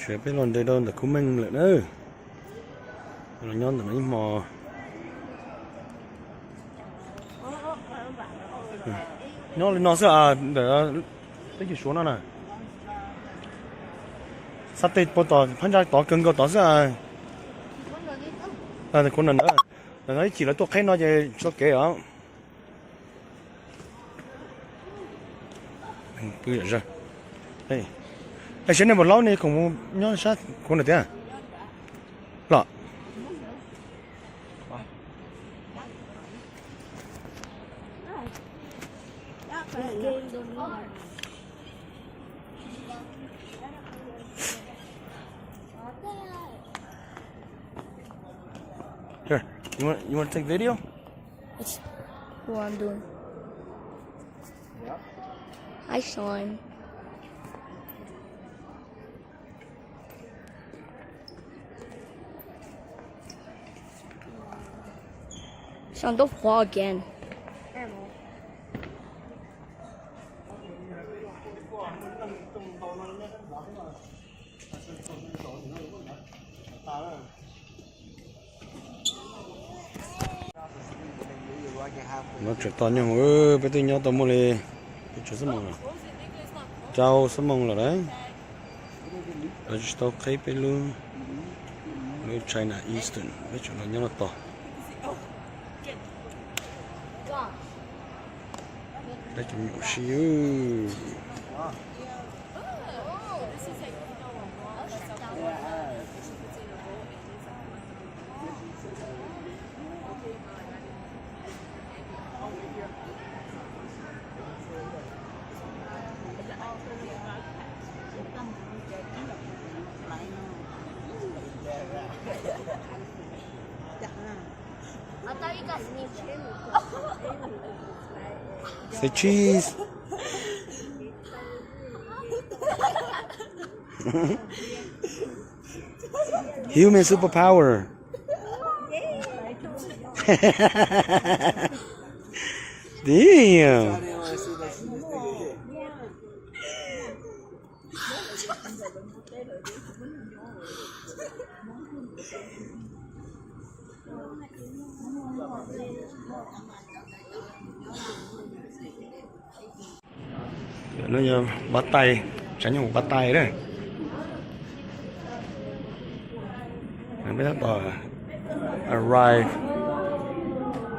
Sawv peb los nres rau ntawm Khub Meej lawm na. Los nyob ntawm no ib hmo. Nyob li no xwb, ntawm teb chaws Suav no na. Xab tes puag tom phab ntsa tod kawg nkaus tod xwb. Kuv na, ntawm no ib chim lawv tuaj qheb no ces tsis tau kev os. Saib nej puas laub ne, khoom mus nyob sab kuv na tiag los. Here, you want, you want to take video? That's what I'm doing. Hi, Sean. Sean, don't fall again. No tseem tos nyuag, peb twb nyob tau muaj li peb tsawg xuab moos, rau xuab moos lawm lauj. Lawv tsis tau qheb peb lub, lub China Eastern, peb tseem los nyob no tos. Peb tseem nyuam siab. Say cheese. Human superpower. Damn. No yog pab tais, tseem nyuam pab tais na. Peb tab tom arrive,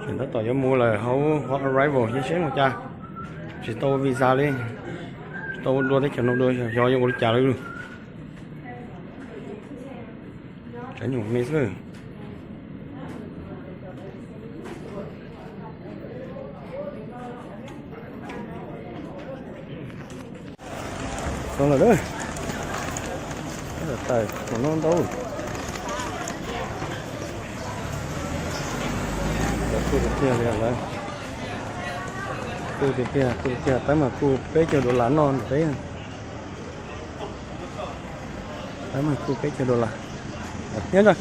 tseem tab tom yuav mus lawm hauv qhov arrival seb mus cas, tsis tau visa li, tsis tau ua dua teb chaws no dua, xyov yuav ua li cas li. Tseem nyuam me xwb. Tau lawm, tais no ntau. Kuj tiag tiag li lawm, kuj tiag tiag, kuj tiag, tab mas kuj peb caug dollar noj peb. Tab mas kuj peb caug dollar. Nyob ntag.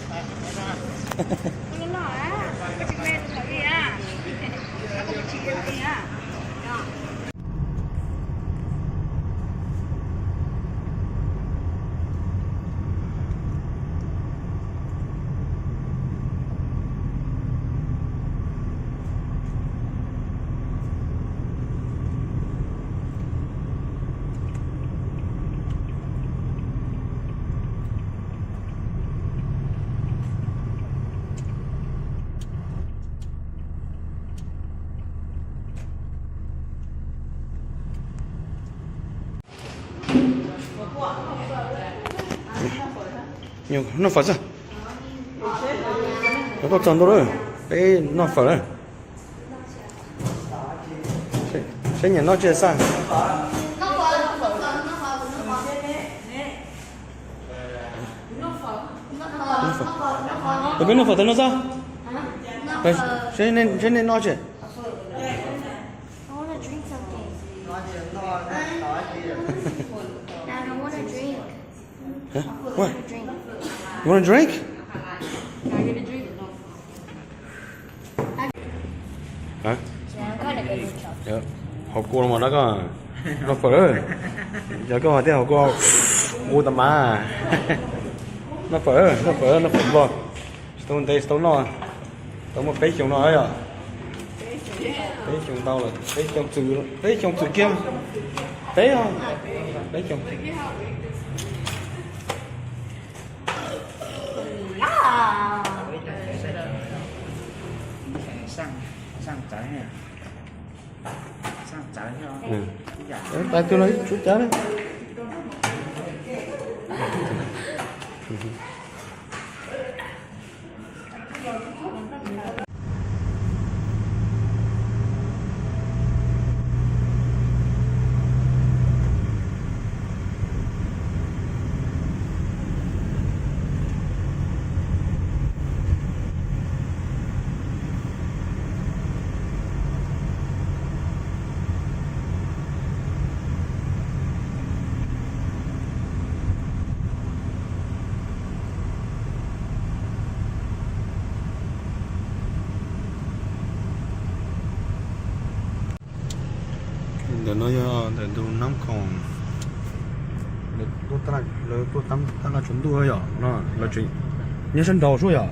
Noj fawm xwb. Noj tuaj txog ntua lawm, peb noj fawm lawm. Seb nyiam noj tsi xaj. Peb noj fawm tau noj xaj. Seb nej noj tsi. I want to drink something. Dad, I want to drink. Huh? What? Drink. You want a drink? Can I get a drink? Hả? Hauv kua los mas dab koj. Noj fawm lawm. Yog koj mas thiaj hauv kua. Ua tas mas. Noj fawm, noj fawm, noj fawm nplog. Tsis tau ntev tsis tau noj. Tau muaj peb xyoos no yom. Peb xyoos ntau lawm, peb xyoos txwm, peb xyoos txwm kiag. Peb, peb xyoos. Tais twg los tshuav cav na. Ntawm no yog ntawm ntug Nab Khoom, lawv tuaj tab laj tsaus ntuj yom no, nyob sab nraud sub yom.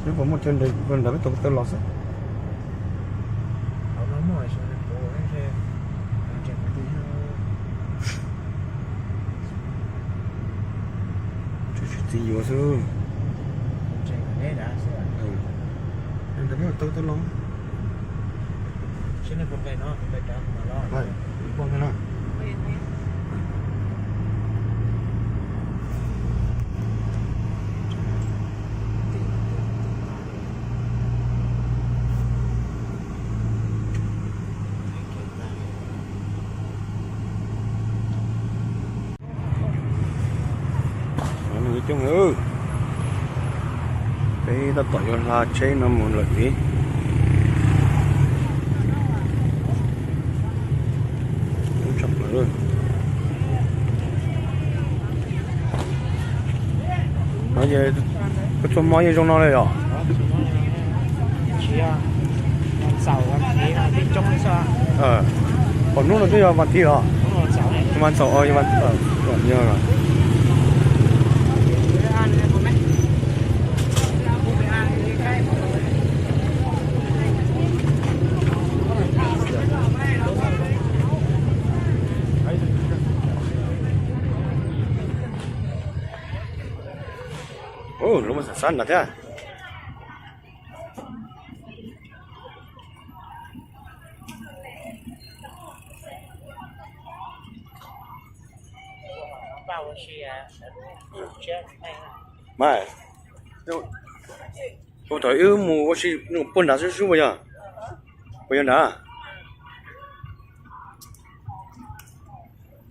Xyov puas muaj chaw nrad peb tau taw los xwb. Tsis txiv yuav xwb. Ntawd muaj tau taw los. Coob, peb tab tom yuav hla tsheb no mus lawm thiab. Koj txoj hmo yeej zoo no li os. Pom hnub no twb yog vas thiv los? Vas ntxaum, yog vas ntxaum. Lub mas xav xav nrad thiab. Mas, ua thaum wb mus ua si puag nrad xwb xwb puas yog? Puas yog nrad?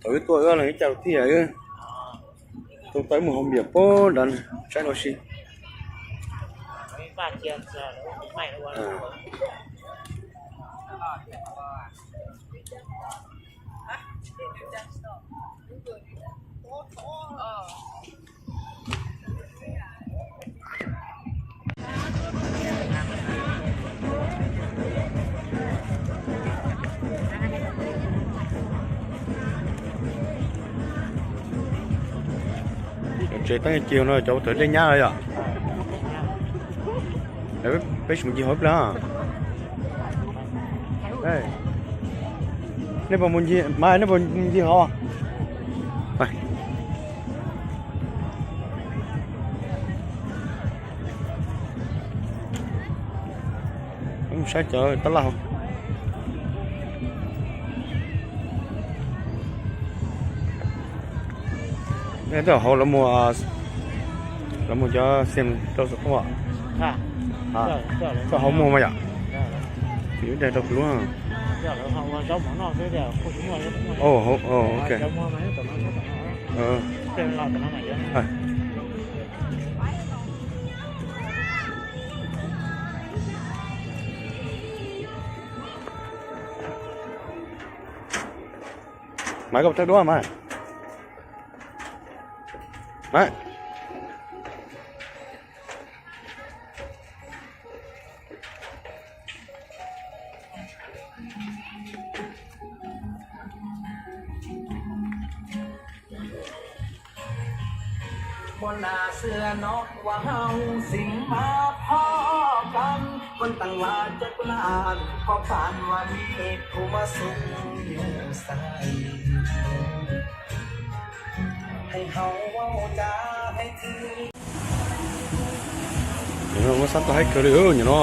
Thaum wb tuaj wb leeg ib co kwv tij wb tuaj tau ib mus haus npias puag nrad saib ua si. Cov tsev teeb ci no cov ua tawv dej nyab yom. Peb tsis mus ncig hauv ib pliag. Nej puas mus ncig mas, nej puas mus ncig hauv? Saib cov tab laj hauv. Tej hauv lawv muag, lawv muag cov xiam rau saum tuaj. Koj hauv muag mas yom. Ib daig rau kuv lub. Ok. Maiv, koj puas thaij duab mas? Maiv, Muaj nas xwb no ua hauv xim mas phoj kan, kuv teem ua cov kuv nas, koj pam ua mi kuv muab xub yus xais. Hais hauv ua cas hais twg. Muab sab tau haib kawg li nyuam no.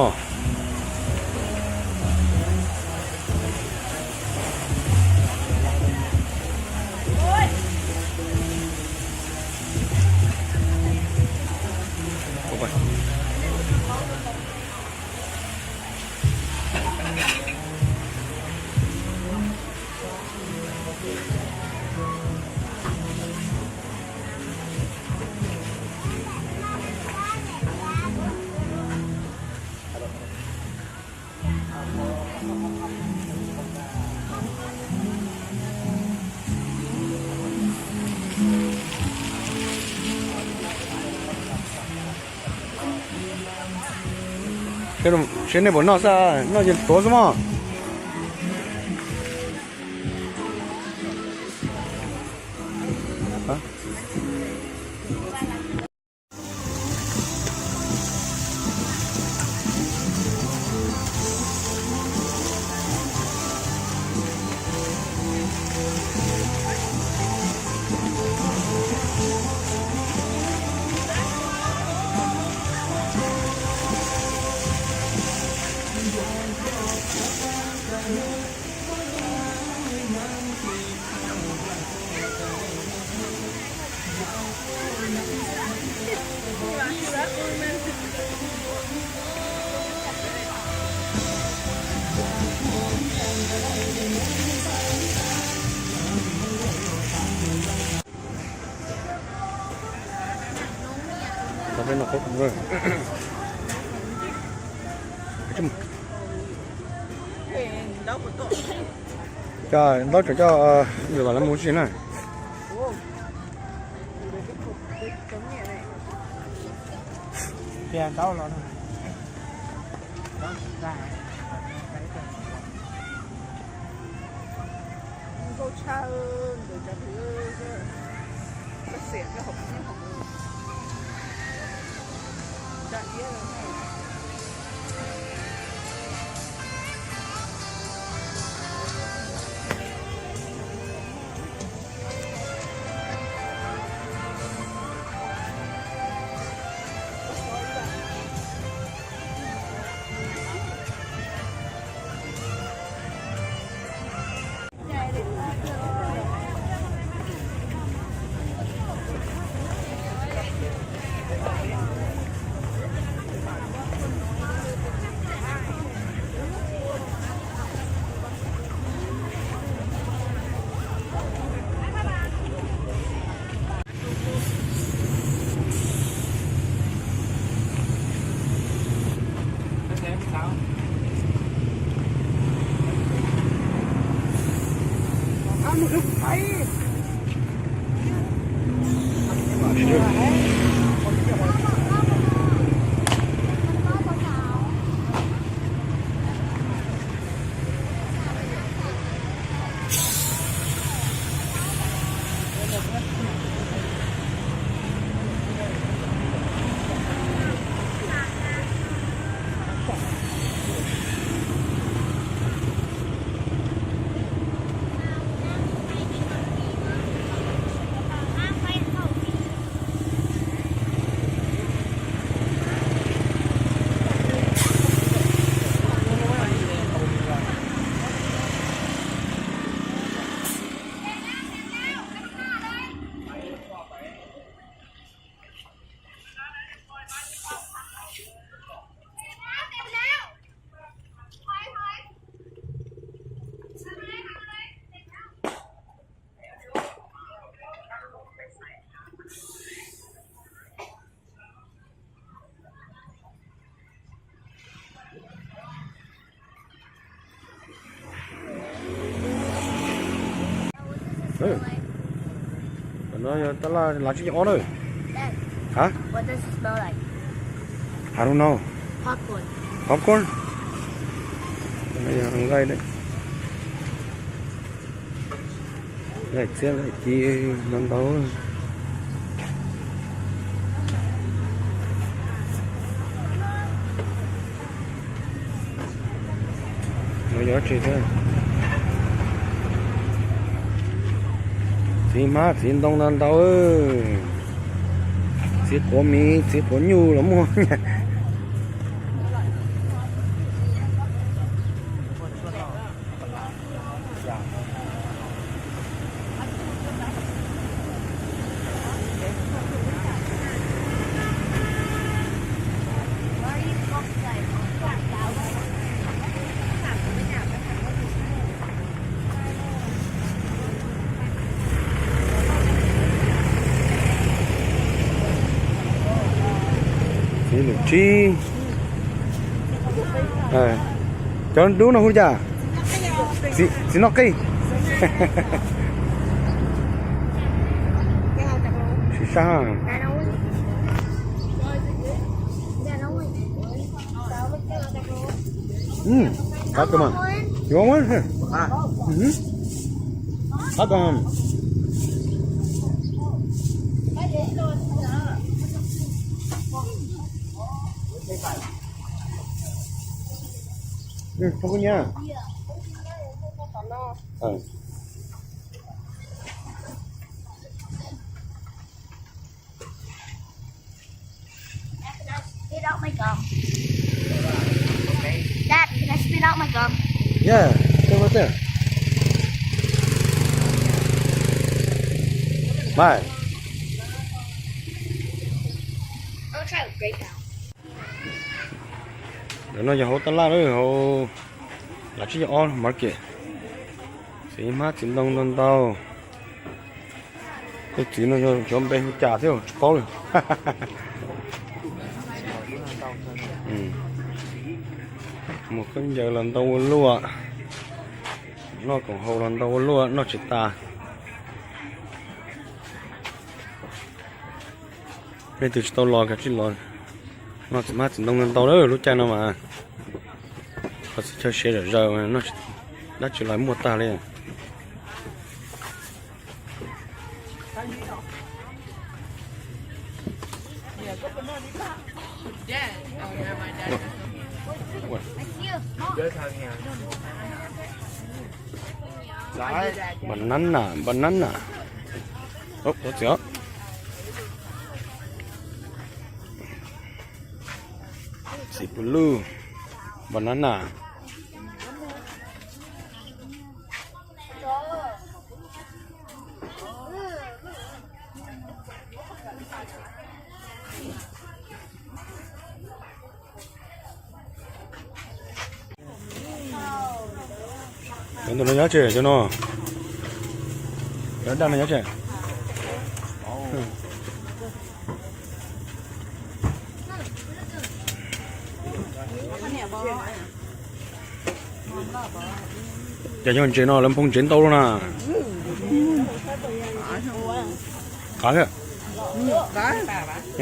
Seb nej puas noj xwb, noj ces tuav xwb mog. Cov peb no qhuav kuv. Coj ntaub cov coj, lwm los lawv mus tsis na. Qhov no yog tab laj lav tsib caug ob na. Hab? I don't know. Popcorn? Nqaij, nqaij txiab nqaij ci ntau ntau. Txiv hmab txiv ntoo ntau ntau, txiv quav miv txiv quav nyuj los muaj. Txiv lus tsib. Cov dub no hu cas? Txiv noj qij. Sim sab. Qab kawg mas. Yuav muab. Qab kawg. Thov kuv nyiam. Spit out my gum. Dad, can I spit out my gum? Yeah, stay right there. Bye. I'll try to break out. Ntawm no yog hauv tab laj, hauv lab tsib caug ob market. Txiv hmab txiv ntoo ntau ntau. Tej txiv no yog cov npe hu cas thiab tsis paub li. Mus khaub ncaws los ntau ua luaj, noj koom haum los ntau ua luaj, noj tsis tas. Leej twg tsis tau los kav tsij los noj txiv hmab txiv ntoo ntau ntau lawm lub caij no mas. Qhov txhia chaw siav zom zaws, dab tsi los muaj tag li. Banana, banana. Ov, ov txiv. Txiv pw luj, banana. Cov ntawm no nyob tse, cov no. Cov daj no nyob tse. Ces yog ntses no lawv nphoo ntsev ntau lawm na. Qab thiab.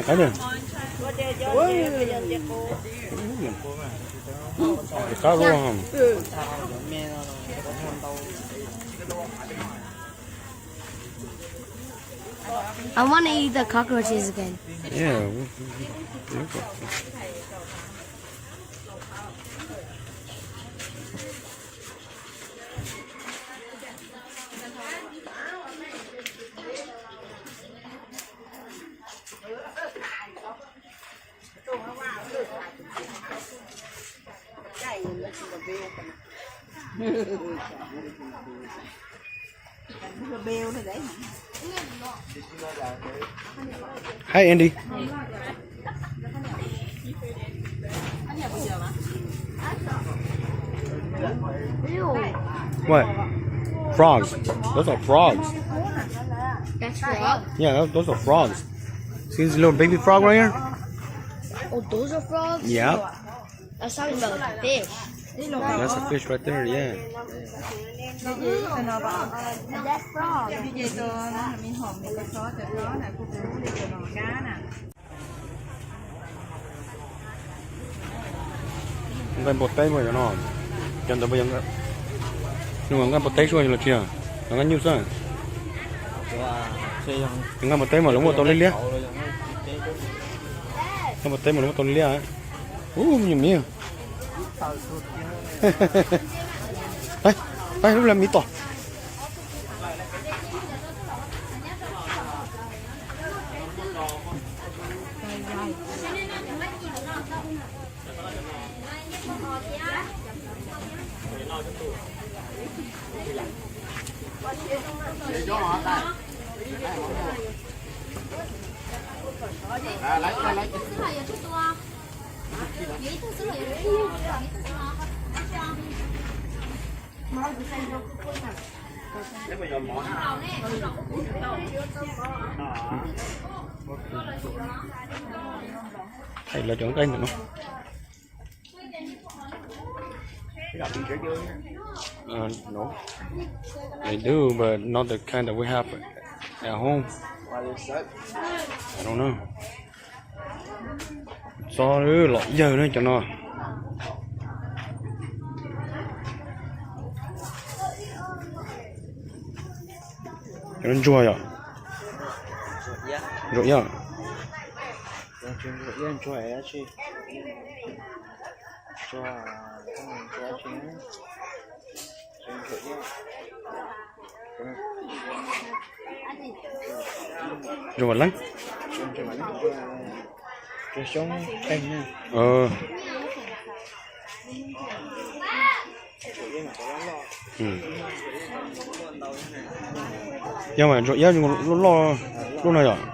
Qab thiab. Qab thiab. I want to eat the cockroaches again. Yeah. Hi, Andy. What? Frogs. Those are frogs. That's frog? Yeah, those, those are frogs. See this little baby frog right here? Oh, those are frogs? Yeah. I was talking about the fish. That's a fish right there, yeah. That's frog. Nqaij npua teb mas yog no, cov ntawd nws nqaij npua teb xwb los tsis yog nqaij nyuj xwb? Nqaij npua teb mas lawv muaj tau liab liab. Nqaij npua teb mas lawv muaj tau liab liab. Ub, me nyuam miv. Lub la miv tom. Thaij lawv cov nqaij ntawm no. Uh, no. They do, but not the kind that we have at home. I don't know. Txo lom yawg ne cov no. Cov no ntsuag yom? Ntsuag iab. Ntsuag vam leeb. Yog mas ntsuag iab loj loj, lub no yom?